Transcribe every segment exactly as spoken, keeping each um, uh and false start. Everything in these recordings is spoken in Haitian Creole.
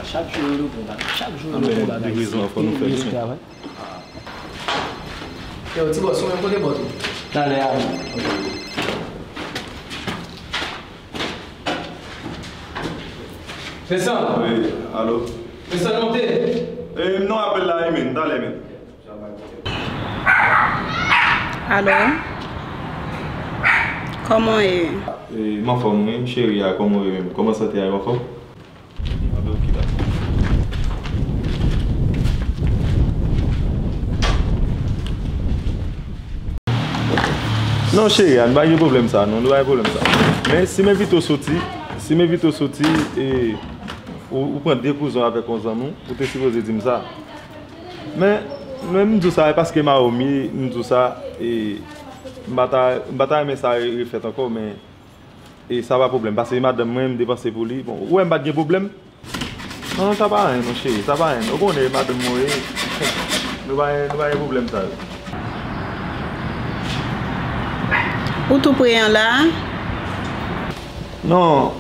Chak jou yo reprann bagay. Chak jou yo reprann bagay. Li gen rezon, fò nou fè li, men. Yo, ti bòs, ou menm kote bòs ou? Talè a. Vincent! Wi, alo? Vincent, monte! E, m nan apèl la, wi, men. Talè, men. Alo? Kòman w ye? E, m anfòm, wi, cheri a, kòman w ye menm? Kòman sante a, yo anfòm? Non, cheri a, nou pa gen pwoblèm sa, non, nou pa gen pwoblèm sa. Men si m envite w soti, si m envite w soti, e, ou, ou pran de kouzon avèk yon zanmi w, ou te sipoze di m sa. Men, men m di w sa, e paske m a Omi, m di w sa, e, m pa ta, m pa ta renmen sa re-, refèt ankò, men, e, sa pa pwoblèm, paske madanm mwen, m depanse pou li. Bon, ou wè m pa t gen pwoblèm? Non, non, sa pa anyen, non, cheri, sa pa anyen. Ou konnen, madanm mwen, e, nou pa, nou pa gen pwoblèm sa yo. Ou tou pre an la? Non,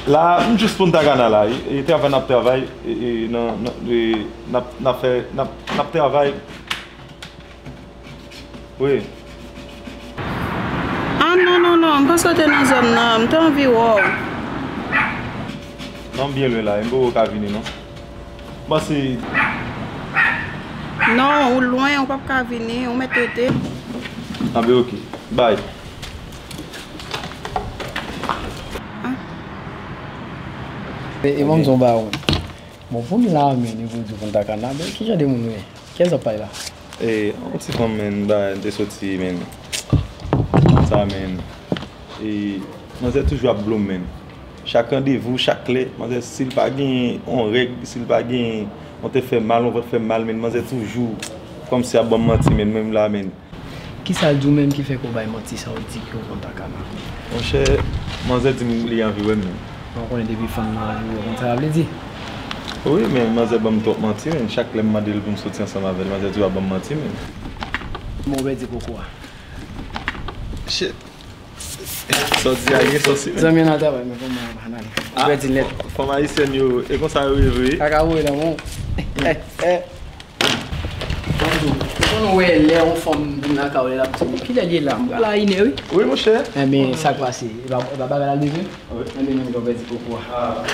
la, m jis Punta Cana la, e, e travay n ap travay, e, e, nan, nan, e, n ap, n ap fè, n ap, n ap travay. Wi. Ah, non, non, non, m panse w te nan zòn nan, m te anvi wè w. Non, m byen lwen la, m poko ka vini, non. M panse. Non, ou lwen, ou p ap ka vini, ou mèt rete. Ah, ben, ok. Bye. Ah. E, e, ban m di w yon bagay, wi. Bon, pou m la, men, yo pou di w Punta Cana, men, ki jan de moun ou ye? Kiyès w ap pale la? E, yon ti fanm, men, ba, m te soti, men. Sa, men. E, manzè toujou ap blow m, men. Chak randevou, chak lè, manzè, si l pa gen yon règ, si l pa gen yon tèt fè mal, yon vant fè mal, men, manzè toujou kòmsi ap ban m manti, men, mwen menm la, men. Kisa l di w menm ki fè ke w bay manti sa w di ke w Punta Cana? Monchè, manzè di m li anvi wè m, men. Bon, ou konnen depi fanm nan anvi wè w, konn sa sa vle di? Wi, men manzè ban m twòp manti, men. Chak lè m mande l pou m soti ansanm avè l, manzè toujou ap ban m manti, men. Bon, ou pèdi koko a. Shit. Sa w di a gen sans, wi, men. Zanmi an al travay, men fanm nan pa nan. Ou pèdi nèt. Fanm ayisyèn yo, e konsa yo ye vre. Kaka voye nan men w. Bonjou. Ou konn wè lè yon fanm vin lakay ou, lè l ap di w, "Kilè l ye la?" M pral a inè, wi. Wi, monchè. Enben, sa k pase? E pa, e pa bagay la l bezwen? Wi. Enben, menm jan w pèdi koko a. Ah.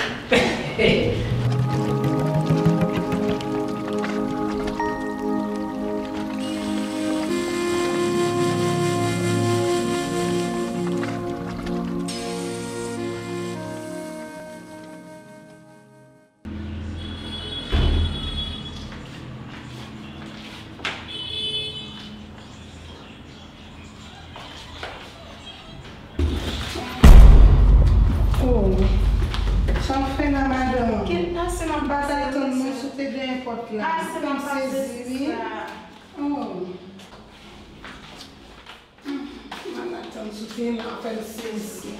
Oh, sa w fè la, madanm? Ki pase m ap pase? M pa t atann mwen sou te dèyè pòt la. Pase m ap pase, sista. Oh. Hmm, m al atann sou teren an, fè m sezi.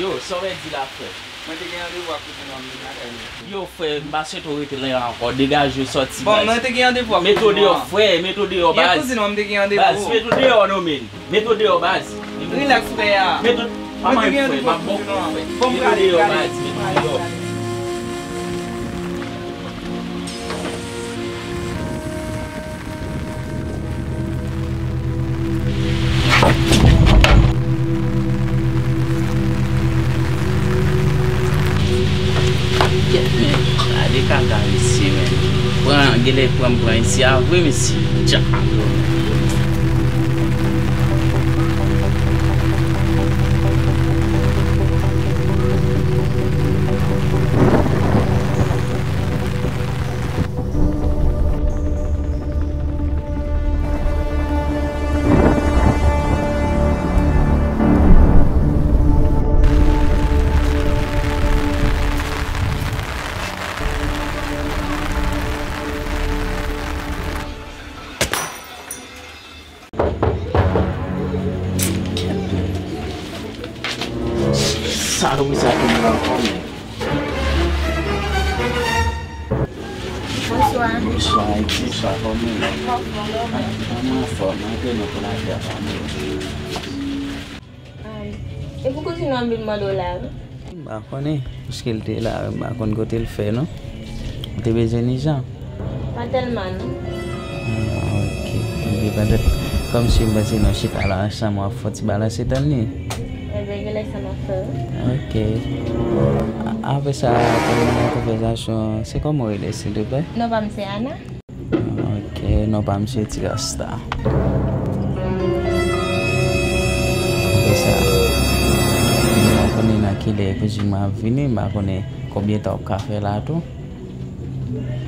Yo, sa w vle di la, frè? Mwen te gen randevou ak kouzin an m vin lakay mwen. Yo, frè, m pa swete w rete la ankò. Degaje w, sòti, baz. Bon, mwen te gen randevou ak kouzin an. Mete w deyò, frè, mete w deyò, baz. Gen kouzin an, m te gen randevou. Baz, mete w deyò non, men. Mete w deyò, baz. Rilaks, frè a. Mete w, pa manyen, frè, m ap bon, frè. Mete w deyò, baz, mete w deyò. Kèt, men, gade kaka mesye, men. Pran, genlè pran m pran isi a vre, mesye. Djab. Salopri sa tonbe ankò, men. Bonswa. Bonswa, Haiti, bonswa, kòman w ye? Anfòm, antre non pou lafè a, fanmi. Ay, e pou kouzin ou an vin mande w la, wi. M pa konnen, paske l te la, m pa konn kote l fè, non. Ou te bezwen ni jan? Pa tèlman, non. Ah, ok. Ebyen, pa tèt. Kòmsi m panse nou chita la ansanm, w ap fè yon ti balanse tann li. Ebyen, genlè sa m ap fè, wi. Ok. A-, apre sa, pou nou nan konvèsasyon, se kòman w rele, silvouplè? Non pa m se Ana. Ok, non pa m se Ti Rasta. Apre sa, m pa konnen nan kilè kouzin mwen ap vini, m pa konnen konbyen tan w ap ka fè la tou.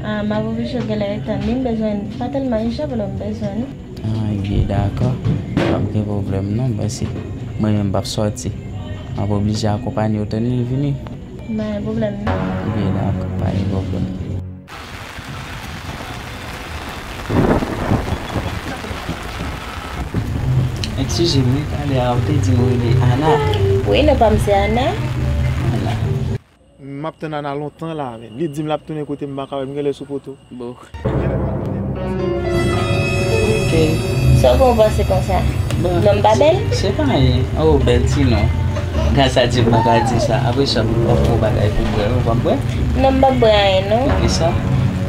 Ah, m ap oblije genlè tann li, m bezwen, pa tèlman ijan, men m bezwen li. Ah, ebyen, dakò. Pa gen pwoblèm non, mèsi. Mwen menm m p ap sòti. M ap oblije akonpanye w tann li vini. Pa gen pwoblèm non. Ebyen, dakò, pa gen pwoblèm. Eskize m, wi, talè a ou te di m ou rele Ana. Wi, non pa m se Ana. Ana. M ap tann Ana lontan la, men li di m l ap tounen kote m, m pa ka wè l, m genlè sou poto. Bon. Ok. Sa w gen w panse konsa? Bon, non m pa bèl? Se pa anyen. Oh, bèl ti non. Gras a Dye, m pa ka di sa. Apre sa, m ofri w bagay pou bwè. Ou p ap bwè? Non, m p ap bwè anyen, non. Poukisa?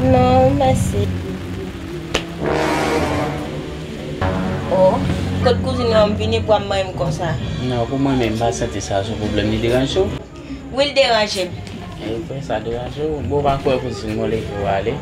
Non, mèsi. Oh, kot kouzin ou an vini pou ap manyen m konsa? Non, pou mwen menm, m pa santi sa se yon pwoblèm, li deranje w? Wi, l deranje m. E, fè sa deranje w? Bon, w pa kwè kouzin mwen leve w ale?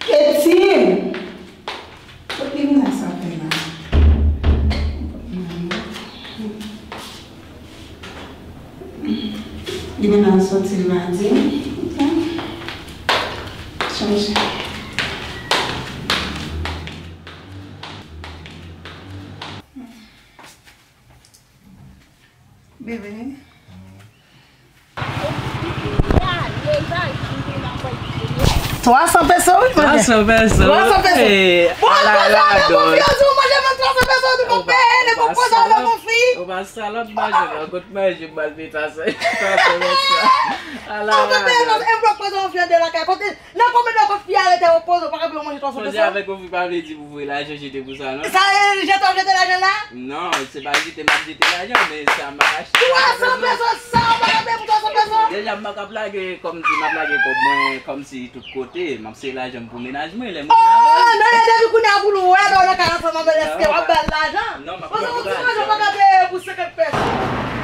Ketty! Kot limena sa fè la? Limena sòti l pa di m. Chanje. Bebe. Twa san peso, wi, manje. Twa san peso. Twa san peso. Bon, ala la, konfyans ou manje mwen twa san peso, ou di konpè, le konpè sa la konfi. Ou pa salòp manje, non, kot manje, m al mete sa, sa, sa, sa. Ala la. Konpè, e m pran prezan yon fiyè de lakay, kote Nan konbyen tan kont fi a rete repoze, ou pa ka peye yon manje twa san peso? Poze avèk yon fi pa vle di pou voye lajan jete pou sa, non? Sa, e, jete w ap jete lajan la? Non, se pa jete m ap jete lajan, men sa m ap achte. Twa san peso sa, ou pa ka peye pou twa san peso? Deja, m pa ka ap lage, kòmsi m ap lage kòb mwen, kòmsi tout kote, m ap sere lajan m pou mennaj mwen, lè mwen avè l. Oh, non, e depi kounye a pou l wè lè w nan kay ansanm avè l, èske w ap ba l lajan? Non, m ap pran pou lajan. Paske yon ti manje ou pa ka peye pou senkant pèsòn.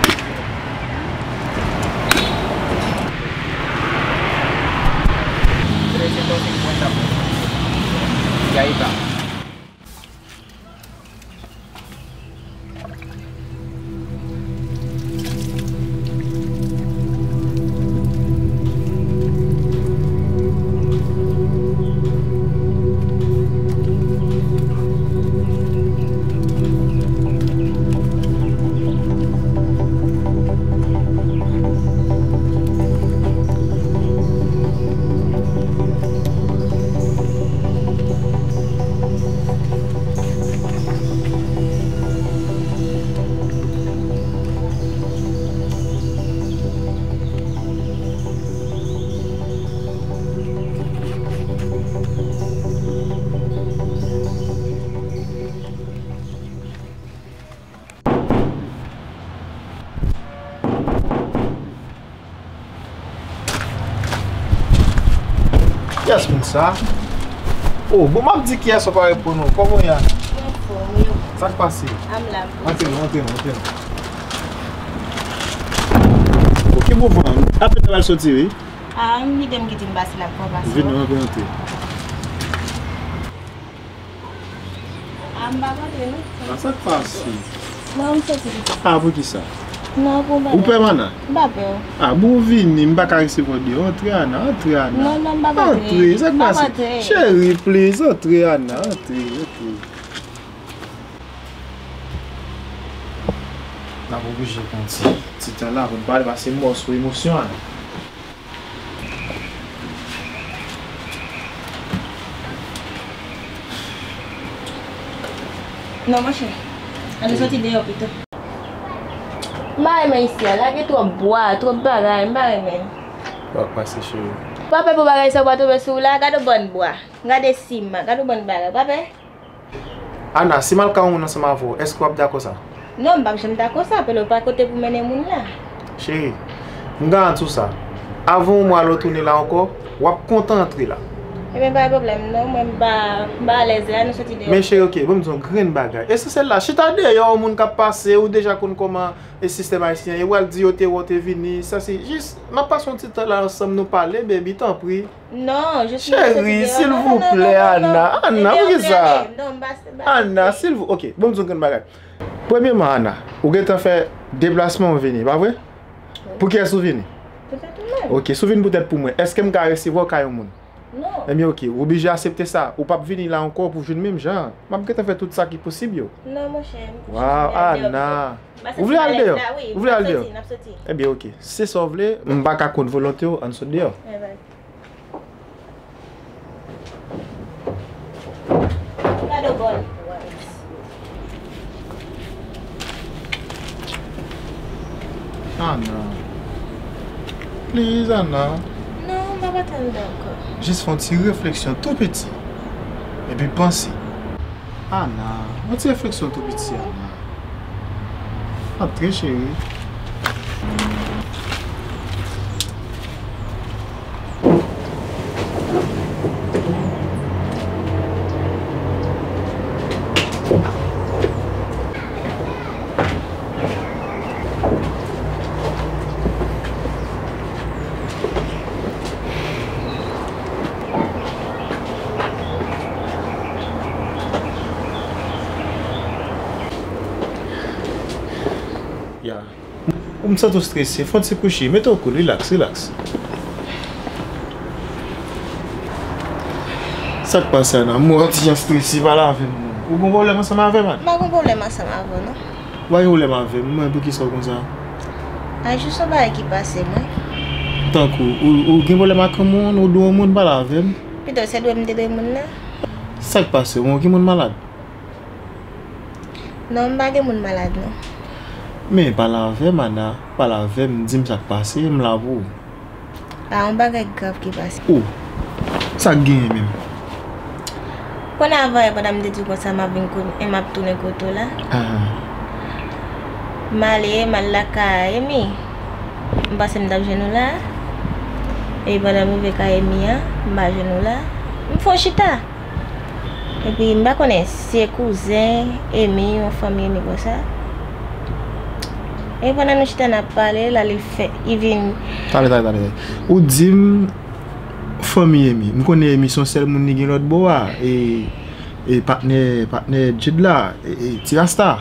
Kiyès moun sa? Oh, bon, m ap di kiyès ou pa reponn non. Kòman w ye? Mwen anfòm, wi. Sa k pase? A m la. Antre non, antre non, antre non. Oh, ki mouvman? Apèn w al soti, wi. A, m vide m kite m pase la pou pase. Vin non, antre, antre. A, m pa kontre non. A, sa k pase? Non, m soti pito. A, poukisa? Non, pou bagay. Ou pè, Ana? M pa pè. A, bon, vini, m pa ka resevwa w deyò. Antre, Ana, antre, Ana. Non, non, m pa kontre. Antre, sa k pase? Cheri, please, antre, Ana, antre, antre. N ap oblije pran ti, ti tan la pou n pale, paske m wè w sou emosyon, Ana. Non, monchè. Ann nou soti deyò pito. M pa renmen isi a. La gen twòp bwa, twòp bagay. M pa renmen. W ap pase, cheri. Pa pè pou bagay sa yo pa tonbe sou w la. Gade yon bann bwa. Gade siman. Gade yon bann bagay. Pa pè. Ana, si m al kay yon moun ansanm avè w, èske w ap dakò sa? Non, m p ap janm dakò sa, paske w pa kote pou mennen moun la. Cheri, m garanti w sa. Avan yon mwa lè w tounen la ankò, w ap kontan antre la. Ebyen, pa gen pwoblèm non, mwen m pa, m pa alèz la, nou soti deyò. Men cheri, oke, ban m di w yon grenn bagay. Esansyèl la, chita deyò, yon moun k ap pase, ou deja konn kòman e sistèm ayisyen an ye, w al di yo te wè w te vini, sa se jis, n ap pase yon ti tan la ansanm, nou pale, baby, tanpri. Non, jis nou soti deyò. Cheri, silvouplè, Ana. Ana, poukisa? Ana, silvou-, oke, bon, m di w yon grenn bagay. Premyèman, Ana, ou gentan fè deplasman w vini, pa vre? Wi. Pou kiyès ou vini? Poutèt ou menm. Oke, si w vin poutèt pou mwen, èske m ka resevwa w kay yon moun? Non. Ebyen, oke, ou oblije aksepte sa. Ou p ap vini la ankò pou jwenn menm jan an. M ap gentan fè tout sa ki posib yo. Non, monchè. Waw, Ana. Ou vle al deyò? Ou vle al deyò? Ebyen, oke. Se sa w vle, m pa ka kont volonte w, ann sot deyò. Gade bòl. Ana. Please, Ana. Non, m pa pa tann ankò. Jis fè yon ti refleksyon tou piti. Epi panse. Ana, yon ti refleksyon tou piti, Ana. Antre, cheri. Ya. Ou m santi w strese, fè yon ti kouche, mete w cool, relax, relax. Sa k pase, Ana? M wè w ti jan strese, pale avè m non. Ou gen pwoblèm ansanm avè m, Ana? M pa gen pwoblèm ansanm avè w non. Ou pa gen pwoblèm avè m, mwen, poukisa w konsa? A, jis yon bagay ki pase mwen. Tankou, ou, ou gen pwoblèm ak yon moun, ou dwe yon moun, pale avè m. Pito se dwe m te dwe moun nan. Sa k pase? Ou gen moun malad? Non, m pa gen moun malad non. Men pale avè m, Ana, pale avè m, di m sa k pase, m la pou ou. Pa yon bagay grav ki pase. O, sa k genyen menm? Konn avan yè pandan m te di w konsa m ap vin kote, m ap tounen kote w la. Ah. M ale, m al lakay Emi. M panse m t ap jwenn ou la. E pandan m rive kay Emi an, m pa jwenn ou la. M fè yon chita. Epi m pa konnen si se kouzen Emi, yon fanmi Emi konsa. E pandan nou chita n ap pale, la li fè, li vin. Tande, tande, tande. Ou di m fanmi Emi. M konnen Emi se yon sèl moun li gen lòt bò a. E, e patnè, patnè Jude la, e, e ti rasta.